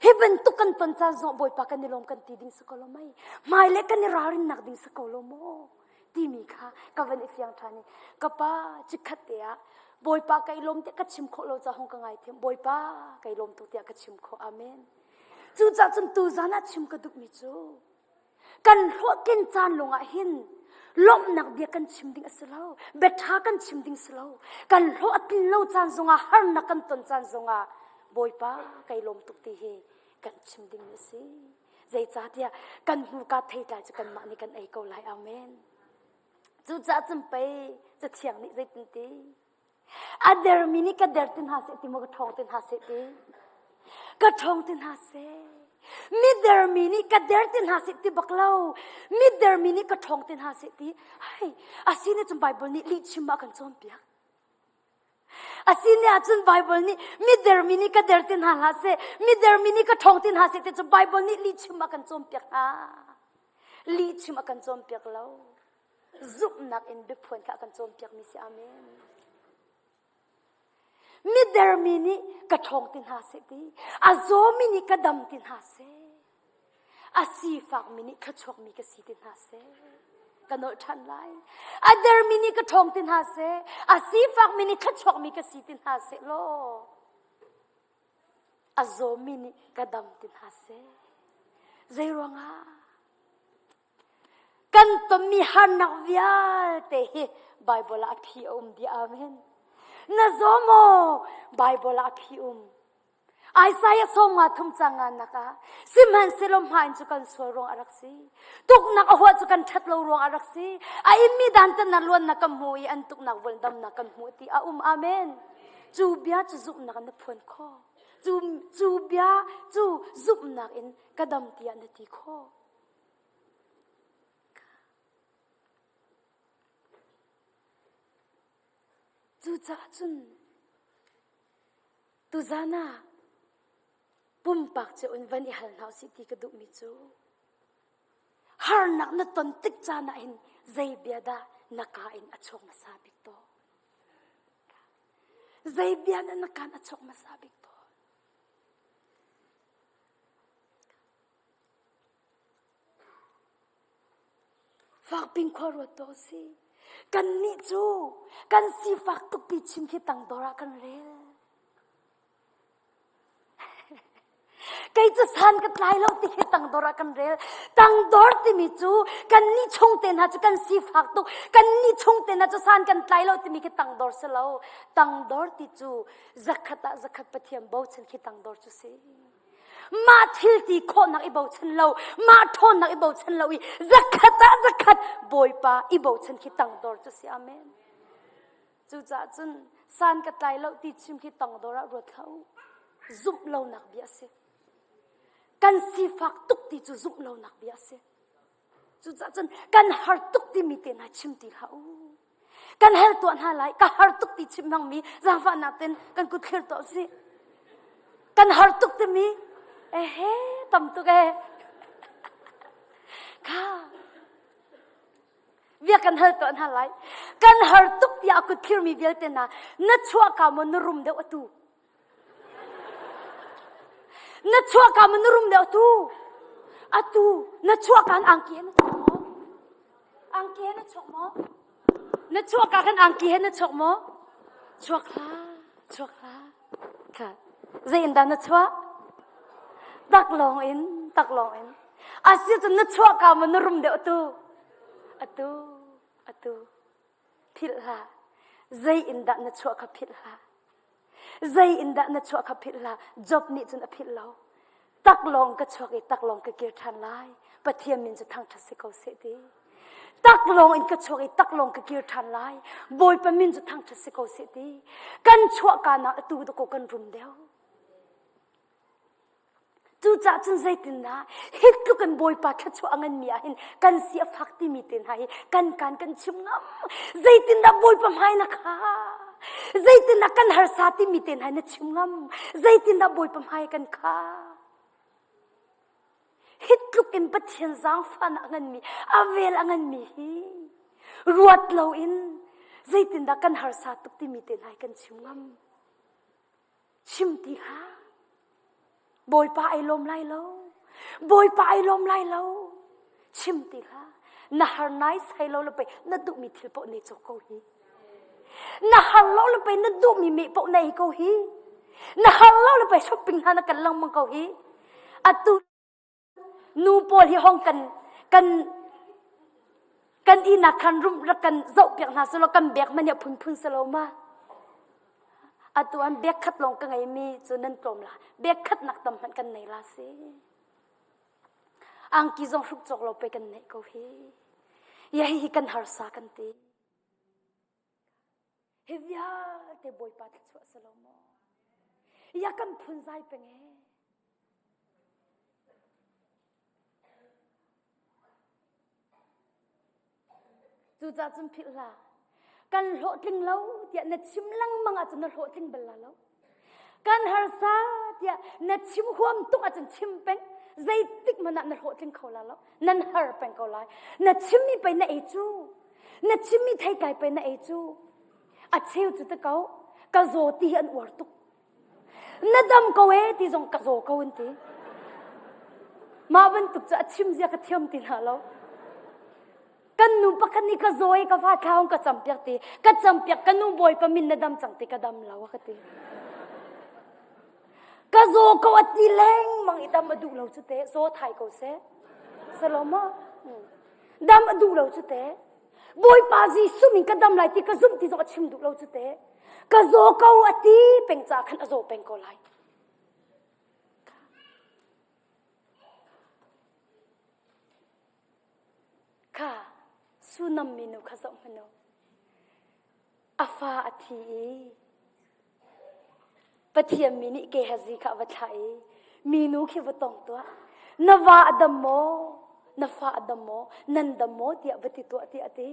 Hi bantuk kan ton caan zong Bawipa kan i lawm kan ti ding si ko lo mei? Hmailei kan i ralrinnak ding si ko lo maw? Timi kha ka van i fiang ṭhan i ka pa chikkhat te ah Bawipa ka i lawm tiah ka chim khawh lo caah hung ka ngaithiam. Bawipa ka i lawm tuk tiah ka chim khawh. Amen. Cucaah cun tuzan ah chim ka duhmi cu Kan hlawhtlin caan lawngah hin lawmhnak bia kan chim ding a si lo. Biaṭha kan chim ding si lo. Kan hlawh a tlin lo caan zongah harnak kan ton caan zongah Bawipa kai lawm tuk ti hi kan chim ding a si. Zeicahtiah kan hmuka theitlai cu kanmah nih kan ei ko lai. Amen. Cucaah cun pei Cathiang nih zeitin ti? A dermi nih ka der ti hna seh ti maw ka ṭhawng ti hna seh ti? Ka ṭhawng ti hna seh. Mi dermi nih ka der ti hna seh ti bak lo. Mi dermi nih ka ṭhawng ti hna seh ti. Hei, a si nih cun Bible nih lihchim ah kan cawnpiak. A si nih ahcun Bible nih mi dermi nih ka der ti hna hlah seh, mi dermi nih ka ṭhawng ti hna seh ti cu Bible nih lihchim a kan cawnpiak hna. Lihchim a kan cawnpiak lo. Zumhnak in biaphuan kha a kan cawnpiakmi si. Amen. Midermi nih ka ṭhawng ti hna seh ti, a zawmi nih ka dam ti hna seh, a sifakmi nih thluachuakmi ka si ti hna seh. Ka nolh ṭhan lai. A dermi nih ka ṭhawng ti hna seh, a sifakmi nih thluachuakmi ka si ti hna seh law, a zawmi nih ka dam ti hna seh. Zei ruangah? Kan tonmi harnak vialte hi Bible ah a phi a um dih. Amen. Na zaw maw? Bible ah a phi um. Isaiah sawm nga thum cang nga nak ah sihmanhsehlaw hmain cu kan sual ruang a rak si. Tuknak a huah cu kan ṭhat lo ruang a rak si. A immi dantatnak luannak kan hmu i an tuknak vualdamnak kan hmuh ti a um. Amen. Cu bia cu zumhnak in na phuan khawh. Cu, cu bia cu zumhnak in ka dam tiah na ti khawh. Cucaah cun tuzan ah pumpak cio in van i hal hna usih ti ka duhmi cu harnak na ton tik caan ah hin zei bia dah na kaa in a chuak hmasa bik tawn? Zei bia dah na kaan a chuak hmasa bik tawn? Fakping khua ruat tuah usih. Kannih cu kan sifak tuk ti chim khi tangdor ah kan rel. Kei cu san ka tlai lo ti khi tangdor ah kan rel. Tangdor timi cu kannih chung te hna cu kan sifak tuk. Kannih chung te hna cu san kan tlai lo timi khi tangdor si lo. Tangdor ti cu zakhat ah zakhat Pathian bochan khi tangdor cu si. Mah thil ti khawhnak i bochan lo, mah ṭhawnnak i bochan lo i zakhat ah zakhat Bawipa i bochan khi tangdor cu si. Amen. Cucaah cun san ka tlai lo ti chim khi tangdor ah ruat hlah u. Zumh lonak bia a si. Kan sifak tuk ti cu zumh lonak bia a si. Cucaah cun kan har tuk timi te hna chim ti hlah u. Kan hel tuah hna lai, ka har tuk ti chim hmangmi zaangfahnak ten kan kut thlir tuah usih. Kan har tuk timi, ehe, tam tuk e. Kha, bia kan hal tuah hna lai. Kan har tuk tiah a kut thlirmi vialte hna, na chuahka maw na rum deuh atu? Na chuahka maw na rum deuh atu? Atu na chuahka in angki he na chuak maw? Angki he na chuak maw? Na chuahka khan angki he na chuak maw? Chuak hlah, chuak hlah. Kha. Zei in dah na chuah? Taklawng in, taklawng in. Asi cun na chuahka maw na rum deuh atu? Atu, atu. Philh hlah. Zei in dah na chuah kha philh hlah. Zei in dah na chuah kha philh hlah. Job nih cun a philh lo. Taklawng ka chuak i taklawng ka kir ṭhan lai. Pathian min cu thangṭhat si ko seh ti. Taklawng in ka chuak i taklawng ka kir ṭhan lai. Bawipa min cu thangṭhat si ko seh ti. Kan chuahka nak atu dakaw kan rum deuh. Cucaah cun zeitindah hi tluk in Bawipa thluachuah a nganmi ah hin kan si a fak timi te hna hi kan kaan kan chim ngam. Zeitindah Bawipa hmai na kha? Zeitindah kan harsa timi te hna na chim ngam? Zeitindah Bawipa hmai kan kha? Hi tluk in Pathian zaangfahnak a nganmi, a vel a nganmi hi ruat loin zeitindah kan harsa tuk timi te hna hi kan chim ngam. Chim ti hlah. Bawipa ai lawm lai lo. Bawipa ai lawm lai lo. Chim ti hlah. Na har nai sai lo le pei na duhmi thil paoh nei cawk ko hi. Na har lo le pei na duhmi meh paoh nei ko hi. Na har lo le pei shopping hna na kan lengmang ko hi. Atu Nu pawl hi hong kan kan kan ihnak khan rum rak kan zoh piak hna selaw kan bek man hi a phunphun selo ma. Atu an bek khat lawng ka ngei mi cu nan tlawm la. Bek khat nak tam hmanh kan nei la si. Angki zong hruk cawk lo pe kan neih ko hi. Ya hi hi kan harsa kan ti. Hi vialte Bawipa thluachuah selo maw? Ya kan phunzai peng e. Cucaah cun philh hlah. Kan hlawhtling lo tiah na chim lengmang ahcun na hlawhtling bal la lo. Kan harsa tiah na chim huam tuk ahcun chim peng. Zeitik hmanh ah na hlawhtling kho la lo. Nan har peng ko lai. Na chimmi pei na ei cu. Na chimmi theitlai pei na ei cu. A cheu cu te ko. Ka zaw ti hi an uar tuk. Na dam ko ee ti zong ka zaw ko an ti. Mah bantuk cu a chim zia ka thiam ti hna lo. Kan nu pakhat nih ka zaw i ka fa thla hong ka campiak ti. Ka campiak ka nu bawipa min na dam cang ti ka dam lo a ka ti. Ka zaw ko a ti lengmang i dam a duh lo cu te zaw thai ko seh. Salomo. Dam a duh lo cu te. Bawipa Jesuh min ka dam lai ti ka zumh ti zong a chim duh lo cu te. Ka zaw ko a ti peng ca khan a zaw peng ko lai. Kha Sunam minu kha zoh hmanh u. A fa a thi i Pathian mi nih Gehazi kha a va thlah i minu khi va tong tuah. Na va a dam maw? Na fa a dam maw? Nan dam maw? tiah va ti tuah tiah a ti.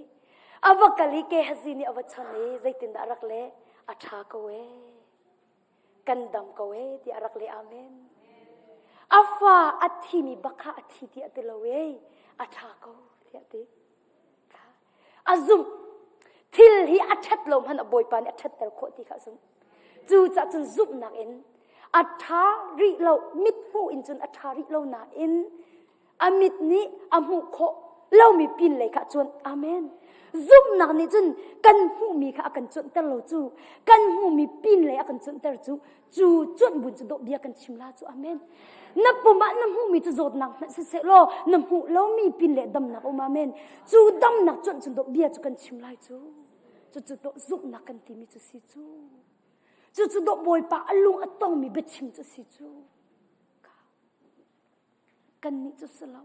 A va kal i Gehazi nih a va chon i zeitindah a rak leh? A ṭha ko ee. Kan dam ko ee tiah a rak leh. Amen. A fa a thimi bak kha a thi tiah a ti lo ee. A ṭha ko tiah a ti. A zumh. Thil hi a ṭhat lo hmanh a Bawipa nih a ṭhatter khawh ti kha a zumh. Cucaah cun zumhnak in a ṭha rih lo, mit hmuh in cun a ṭha rih lo nain a mit nih a hmuh khawh lomi pin lei kha a cuanh. Amen. Zumhnak nih cun kan hmuhmi kha a kan cuanhter lo cu kan hmuhmi pin lei a kan cuanhter cu cu cuanh bun cu dawh bia kan chim la cu amen na pum ah na hmuhmi cu zawtnak hmanh siseh law na hmuh lomi pin le damnak um amen cu damnak cuanh cu dawh bia cu kan chim lai cu cucu dawh zumhnak kan timi cu si cu cucu dawh bawipa a lung a tongmi biachim cu si cu kannih cu si lo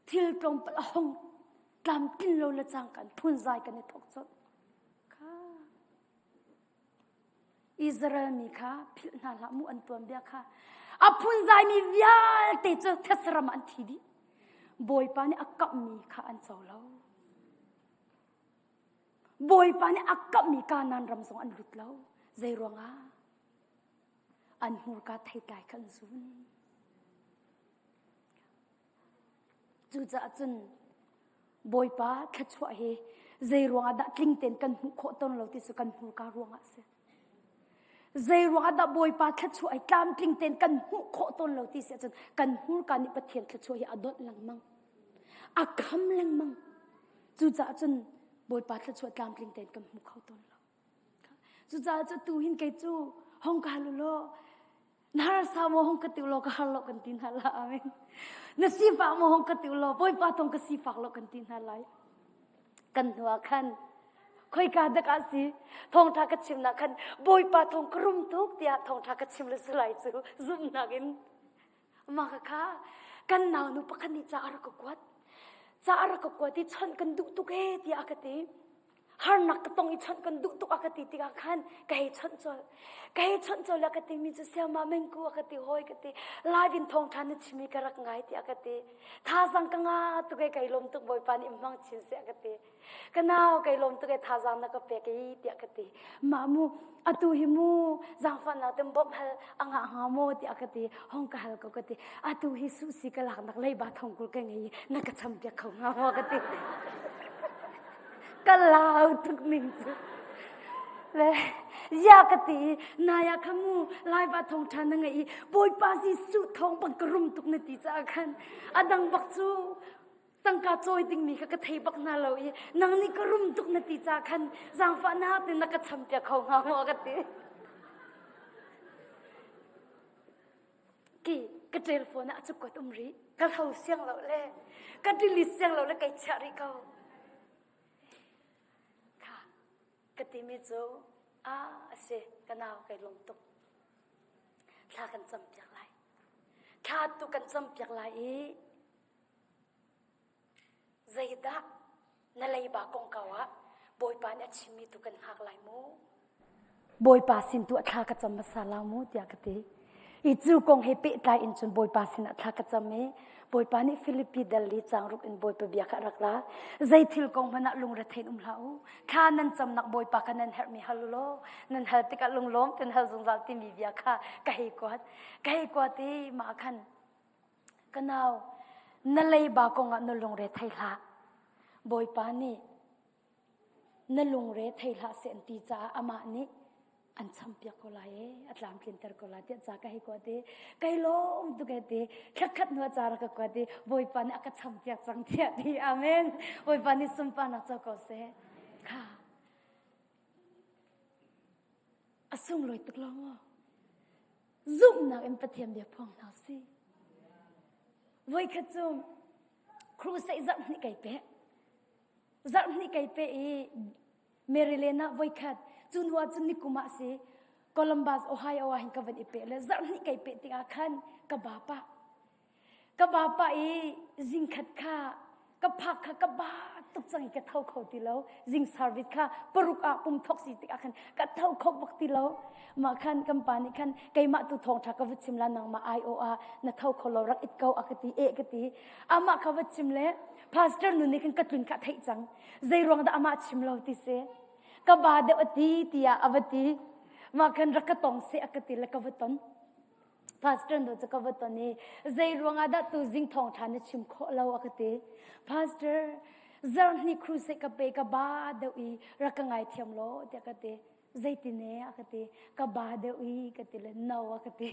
thil tlawmpal a hong tlamtlin lo le cang kan phunzai kan i thawk colh kha Israel mi kha philh hna hlah mu an tuanbia kha a phunzaimi vialte cu thesram ah an thi dih Bawipa nih a kamhmi kha an co lo Bawipa nih a kamhmi Kanaan ram zong an lut lo zei ruangah an hmurka theitlai kha an zun Cucaah cun Bawipa thluachuah hi zei ruangah dah tling tein kan hmuh khawh tawn lo ti cu kan hmurka ruangah a si. Zei ruangah dah Bawipa thluachuah hi tlamtling tein kan hmuh khawh tawn lo ti si ahcun kan hmurka nih Pathian thluachuah hi a donh lengmang. A kham lengmang. Cucaah cun Bawipa thluachuah tlamtling tein kan hmu kho tawn lo. Cucaah cu tu hin kei cu hong ka hal u law na harsa maw hong ka ti law ka har lo kan ti hna la amen. Na sifak maw hong ka ti law Bawipa thong ka sifak lo kan ti hna lai. Kan hnu ah khan khoika dak ah si thawngtha ka chimnak khan Bawipa thong ka rum tuk tiah thawngtha ka chim le si lai cu zumhnak in mah kha kan naunu pakhat nih ca a rak ka kuat ca a rak ka kuat i chawnh kan duh tuk ee tiah a ka ti harnak ka tong i chawnh kan duh tuk a ka ti tikah khan ka hei chawnh colh ka hei chawnh colh a ka timi cu siama mengku a ka ti hawi ka ti live in thawngtha na chimi ka rak ngai tiah ka ti thazang ka nga tuk e kai lawm tuk bawipa nih hmang chin seh a ka ti ka nau kai lawm tuk e thazang na ka pek i tiah ka ti mah mu atu hi mu zaangfahnak ten bawmh hal a ngah hnga maw tiah ka ti hong ka hal ko ka ti atu hi susi ka laknak leiba thongkul ka ngei na ka cham piak kho hnga maw ka ti ka lau tuk ning cu le ya ka ti naya kha mu laiva thong tha na ngei i bawipa Jesuh thong bak ka rum tuk na ti caah khan adang bak cu tangka cawi dingmi kha ka thei bak hna lo i nang nih ka rum tuk na ti caah khan zaangfahnak te na ka cham piak kho hnga maw ka ti ki ka telephone ah a cukuat um rih ka hlo siang lo le ka delete siang lo le kai chiah rih ko kha ka timi cu a a si ka nau kai lawm tuk thla kan cam piak lai thla tu kan cam piak lai i Zeidah na leiba kongkau ah Bawipa nih a chimmi tu kan hngak lai mu? Bawipa sin tu a thla ka cam hmasa la mu tiah ka ti. I cu kong he pehtlai in cun Bawipa sin ah thla ka cam i Bawipa nih Filipi dal li cang ruk in Bawipa bia kha a rak ra. Zei thil kong hmanh ah lungre in um hlah u. Thla nan camnak Bawipa kha nan herhmi hal u law nan hal tikah lunglawm ten hal zungzal timi bia kha ka hei kuat. Ka hei kuat i mah khan Ka nau, na leiba kongah na lungre thei hlah. Bawipa nih na lungre thei hlah seh an ti caah amah nih an champiak ko lai e, a tlamtlinter ko lai tiah ca ka hei kuat i kai lawm tuk e ti thlakhat hnu ah ca rak ka kuat i Bawipa nih a ka champiak cang tiah ti amen Bawipa nih sunparnak co ko seh kha a sunglawi tuk lo maw Zumhnak in Pathian bia phuang hna si. Voikhat cu crusade zarh hnih kai peh. Zarh hnih kai pe i Maryland ah voikhat cu hnu ah cun nikum ah si Columbus, Ohio ah hin ka van i pe le zarh hnih kai pe tikah khan ka ba pah. Ka ba pah i zingkhat kha ka phak kha ka ba tuk cang i ka tho kho ti lo. Zing service kha paruk ah pum thok si tikah khan ka tho kho bak ti lo. Mah khan kan pa nih khan keimah tu thawngṭha ka va chim la nangmah ai-aw ah na tho kho lo rak it ko a ka ti eh ka ti. Amah kha va chim le pastor nu nih khan ka tlun kha a theih cang. Zei ruang dah amah chim lo ti si. Ka ba deuh a ti tiah a va ti. Mah khan rak ka tong seh a ka ti le ka va ton. Pastor nu cu ka va ton i zei ruangah dah tu zing thawngṭha na chim khawh lo a ka ti. Pastor zarhni crusade ka pe ka ba deuh i rak ka ngaithiam law tiah ka ti. Zeitin e a ka ti. Ka ba deuh i ka ti le no a ka ti.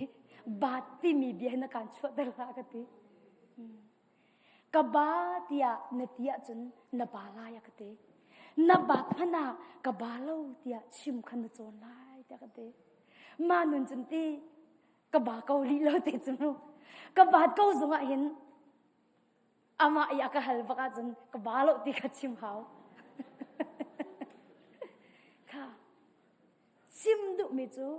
Ba timi bia hi na kaan chuahter hlah a ka ti. Ka ba tiah na ti ahcun na ba lai a ka ti. Na bat hmanh ah ka ba lo tiah chim kha na cawn lai tiah ka ti. Mah nun cun ti ka ba ko lih lo te cu mu. Ka bat ko zong ah hin amah i a ka hal bak ahcun ka ba lo ti kha chim hau. Kha chim duhmi cu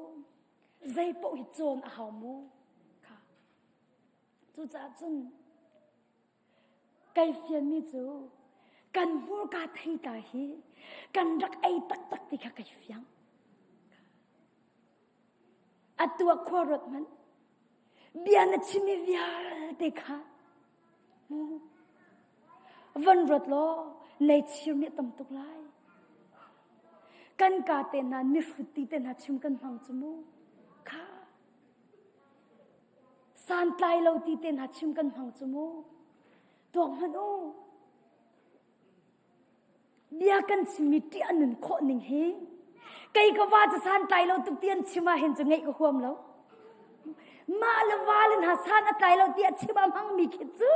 zei paoh hi cawn a hau mu. Kha Cucaah cun kai fianmi cu kan hmurka theita hi kan rak ei taktak ti kha kai fiang. Atu ah khua ruat hmanh bia na chimmi vialte kha mu van ruat law nei chir nih tam tuk lai. Kan ka te hna mihrut ti te hna chim kan hmang cu mu. Kha Santlai lo ti te hna chim kan hmang cu mu. Tuak hmanh u. Bia kan chimmi ṭih a nun khawh ning hi kei ka va cu santlai lo tuk ti an chim ah hin cu ngeih ka huam lo. Mah le va le hna san a tlai lo ti a chim a hmangmi khi cu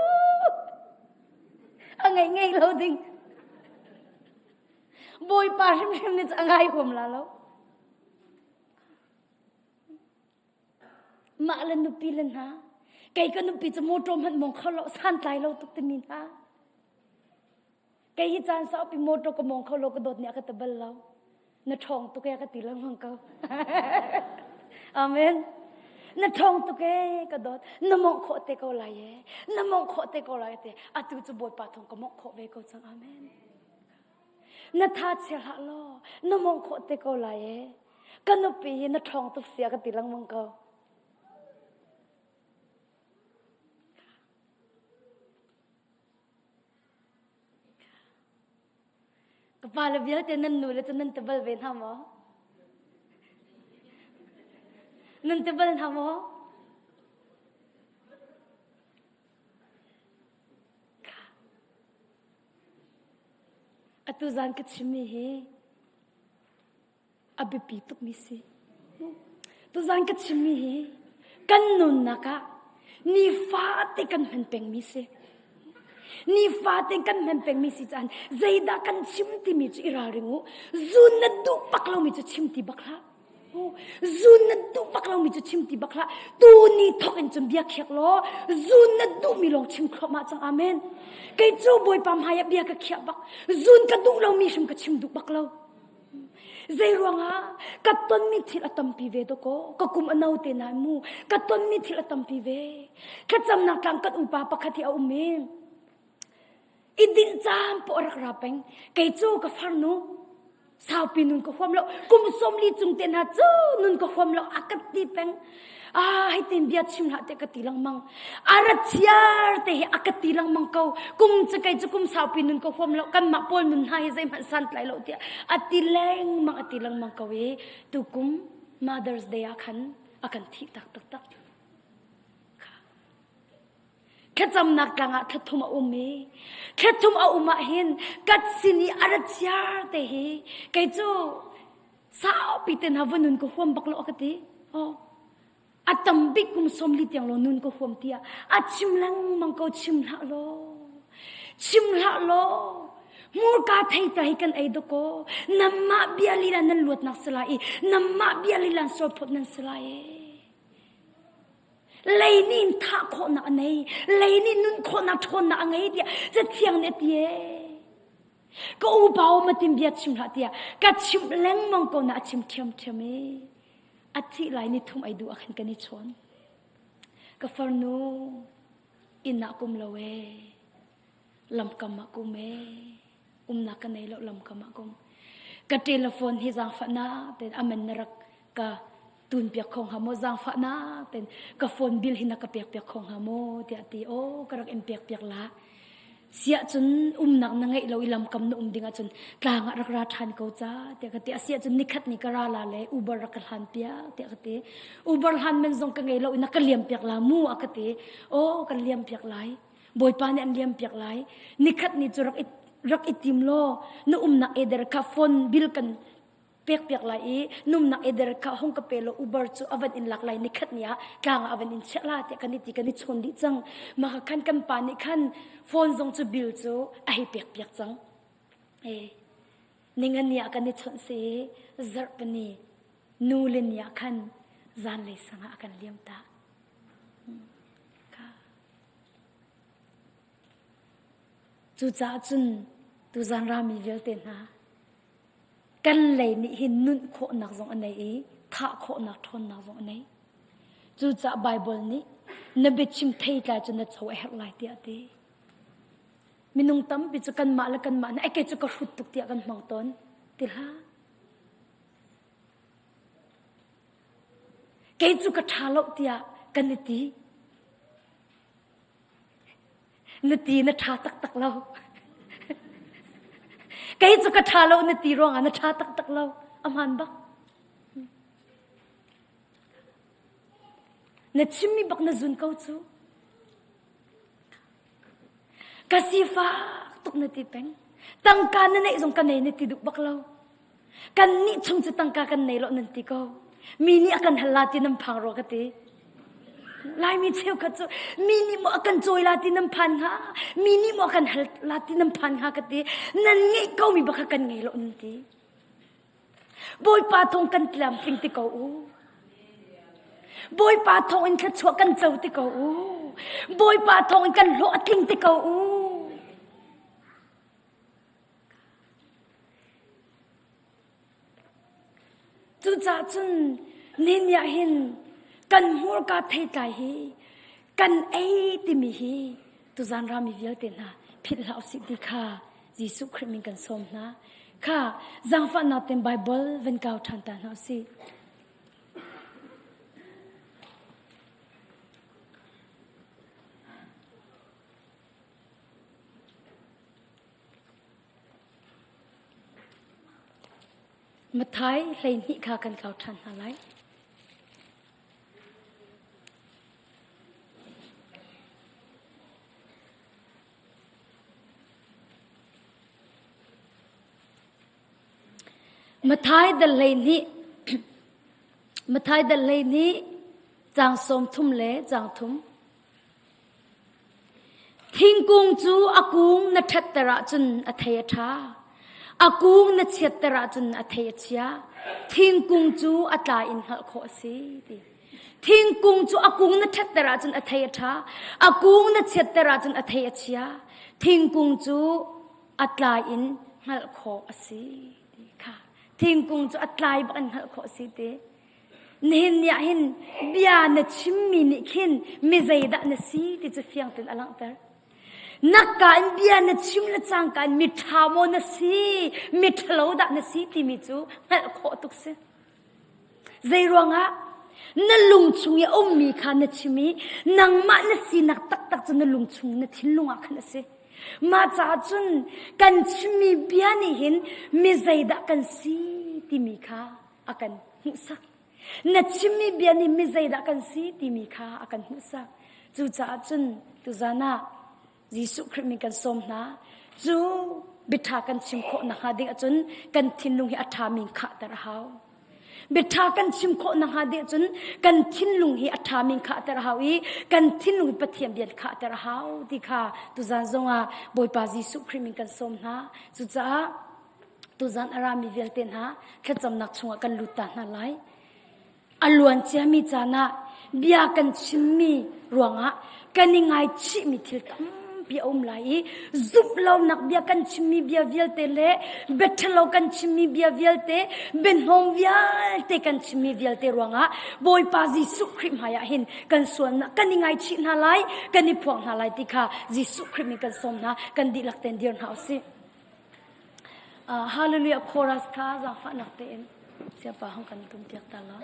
a ngeih ngei lo ding. Bawipa hrimhrim nih cu a ngai huam la lo. Mah le nupi le hna kei ka nupi cu motor hmanh mong kho lo santlai lo tuk timi hna kei hi caan saupi motor ka mong kho lo ka dawt nih a ka ti bal lo na ṭhawng tuk e ka ti lengmang ko amen na ṭhawng tuk e ka dawt na mongh khawh te ko lai e na mongh khawh te ko lai te atu cu bawipa thawng ka mongh khawh ve ko cang amen Na tha chia hlah law na mong khawh te ko lai e. Ka nupi hi na ṭhawng tuk sia ka ti lengmang ko. Ka pa le vialte nan nu le cu nan ti bal ve hna maw? Nan ti bal hna maw? Atu zan ka chimmi hi a biapi tukmi si. Tuzan ka chimmi hi kan nunnak ah nifate kan hman pengmi si. Nifate kan hman pengmi si caan zeidah kan chim timi cu i ralring u. Zun na duh bak lomi cu chim ti bak hlah. Zun na duh bak lomi cu chim ti bak hlah. Tu ni thok in cun bia khiak law zun na duhmi lawng chim thluahmah cang. Amen. Kei cu Bawipa hmai ah bia ka khiah bak. Zun ka duh lomi hrim ka chim duh bak lo. Zei ruangah ka tonmi thil a tampi ve dawkaw ka kum a no te nain mu ka tonmi thil a tampi ve. Thlacamnak tlang kan upa pakhat hi a um i I dinh caan poh a rak ra peng. Kei cu ka farnu saupi nun ka huam lo. Kum 40 cung te hna cu nun ka huam lo a ka ti peng. Ah, hei tin bia chim hlah te ka ti lengmang. A ra chiar te hi a ka ti lengmang ko. Kum cu kei cu kum saupi nun ka huam lo. Kanmah pawl nun hna hi zeihmanh santlai lo tiah a ti lengmang a ti lengmang ko i tukum Mother's Day ah khan a kan thih tak taktak. Thlacamnak tlang ah thlathum a um i thlathum a um ah hin kat sin i a ra chiar te hi kei cu saupi te hna va nun ka huam bak lo a ka ti. Oh. A tam bik kum 40 tiang lo nun ka huam tiah a chim lengmang ko chim hlah law. Chim hlah law. Hmurka thei ta hi kan ei dawkaw namah bia lila nan luatnak si lai i namah bia lila sualphawt nan si lai e. Lei nih in thah khawhnak a nei. Lei nih nun khawhnak ṭhawnnak a ngei tiah Cathiang nih a ti ee. Ka upa um atim bia chim hlah tiah ka chimh lengmang ko na a chim ṭhiamṭhiam i a thih lai ni thum ai duh ah khan kan i chawn. Ka farnu inn ah kum lo ee lamkam ah kum ee umnak ka nei lo lamkam ah kum. Ka telephone hi zaangfahnak tein aman na rak ka tun piak kho hnga maw zaangfahnak tein ka phone bill hi na ka pek piak kho hnga maw tiah ti aw ka rak in pek piak la siah cun umnak na ngeih lo i lamkam na um ding ahcun tlang ah rak ra ṭhan ko ca tiah ka ti asiah cun nikhat ni ka ra la le Uber rak ka hlan piak tiah ka ti Uber hlan man zong ka ngei lo i na ka liam piak la mu a ka ti aw kan liam piak lai Bawipa nih an liam piak lai nikhat ni cu rak i rak i tim law na umnak eder kha phone bill kan pekpiak lai i numnak eder kha hong ka pe law Uber cu a van in lak lai nikhat ni ah tlang ah a van in chiah la tiah kan i ti kan i chawn dih cang mah khan kan pa nih khan phone zong cu bill cu a hei pekpiak cang e ningan ni ah kan i chawnh si zarhpini nu le ni ah khan zanlei sang ah a kan liam ta Cucaah cun tuzan rami vialte hna kan lei nih hin nun khawhnak zong a nei i thah khawhnak ṭhawnnak zong a nei. Cucaah Baibal nih na biachim theitlai cu na co a herh lai tiah a ti. Minung tampi cu kanmah le kanmah nih ai kei cu ka hrut tuk tiah kan hmang tawn. Ti hlah. Kei cu ka ṭha lo tiah kan i ti. Na ti na ṭha taktak lo. Kei cu ka ṭha lo na ti ruangah na ṭha taktak lo. A hmaan bak. Na chimmi bak na zun ko cu. Ka sifak tuk na ti peng. Tangka na neih zong ka nei na ti duh bak lo. Kan nih chung cu tangka kan nei lo nan ti ko. Mi nih a kan hal la ti nan phang rua ka ti. Laimi cheukhat cu mi nih maw a kan cawi la ti nan phan hnga, mi nih maw a kan hal la ti nan phan hnga ka ti. Nan ngeih ko mi bak kha kan ngei lo nan ti. Bawipa thawng kan tlam tling ti ko u. Bawipa thawng in thluachuah kan co ti ko u. Bawipa thawng in kan hlawh a tling ti ko u. Cucaah cun nihin ah hin kan hmurka theitlai hi kan ei timi hi tuzan rami vialte hna philh hlah usih ti kha Jesuh Khrih min kan sawm hna. Kha zaangfahnak ten Bible van kau ṭhan ta hna usih. Matthai 12 kha kan kau ṭhan hna lai. Matthai dal 12 Matthai dal 12 caang 30 le caang thum. Thingkung cu a kung na ṭhatter ahcun a thei a ṭha. A kung na chiatter ahcun a thei a chia. Thingkung cu a tla in hngalh khawh a si ti. Thingkung cu a kung na ṭhatter ahcun a thei a ṭha. A kung na chiatter ahcun a thei a chia. Thingkung cu a tlai in hngalh khawh a si ti kha. Thingkung cu a tlai bak in hngalh khawh a si ti. Nihin ni ah hin bia na chimmi nih khin mi zeidah na si ti cu fiang tein a langhter. Nakka in bia na chim le cangka in mi ṭha maw na si, mi ṭhalo dah na si timi cu hngalh khawh tuk si. Zei ruangah na lung chung i a ummi kha na chim i nangmah na sinak taktak cu na lung chung na thinlung ah khan a si. Mah caah cun kan chimmi bia nih hin mi zeidah kan si timi kha a kan hmuhsak. Na chimmi bia nih mi zeidah kan si timi kha a kan hmuhsak. Cucaah cun tuzan ah Jesuh Khrih min kan sawm hna. Cu biaṭha kan chim khawh nakhnga ding ahcun kan thinlung hi a ṭhami in khahter a hau. Biaṭha kan chim khawh nakhnga ding ahcun kan thinlung hi a ṭhami in khahter a hau i kan thinlung hi Pathian bia in khahter a hau ti kha tuzan zongah Bawipa Jesuh Khrih min kan sawm hna. Cucaah Tuzan a rami vialte hna thlacamnak chungah kan lut ta hna lai. A luan ciami caan ah bia kan chimmi ruangah kan i ngaichihmi thil tampi. tampi a um lai i zumh lonak bia kan chimmi bia vialte le bia ṭhalo kan chimmi bia vialte biahnawm vialte kan chimmi vialte ruangah Bawipa Jesuh Khrih hmaiah hin kan sualnak kan i ngaichih hna lai kan i phuang hna lai ti kha Jesuh Khrih min kan sawm hna kan dihlak tein dir hna usih. Uh, hallelujah chorus kha zaangfahnak tein siapa hong kan tum piak ta la.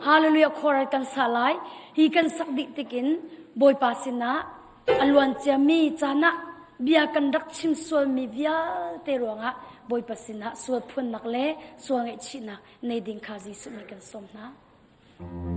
Hallelujah chorus kan sa lai. Hi kan sak dih tikin Bawipa sinah a luan ciami caan ah bia kan rak chim sualmi vialte ruangah Bawipa sinah sual phuannak le sual ngaihchihnak nei ding kha Jesuh nih kan sawm hna.